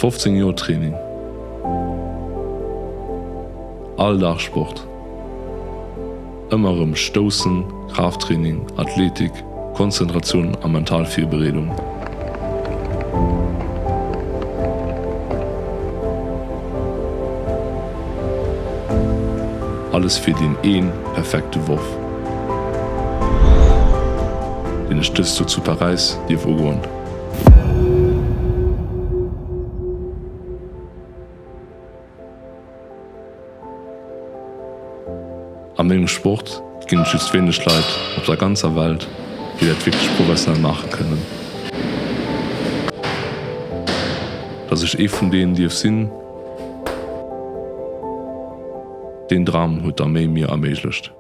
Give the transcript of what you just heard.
15 Joer Training. All Dag Sport. Ëmmer erëm Stoussen, Kraafttraining, Athletik, Konzentratioun a mental Virbereedung. Alles fir deen een perfekte Worf, deen ech dëst Joer zu Paräis dierf ugoen. A mengem Sport ginn et just wéineg Leit op der ganzer Welt, déi dat wierklech professionell maache kënnen. Dass ech ee vun deenen dierf sinn, deen Dram huet d'Arméi mir erméiglecht.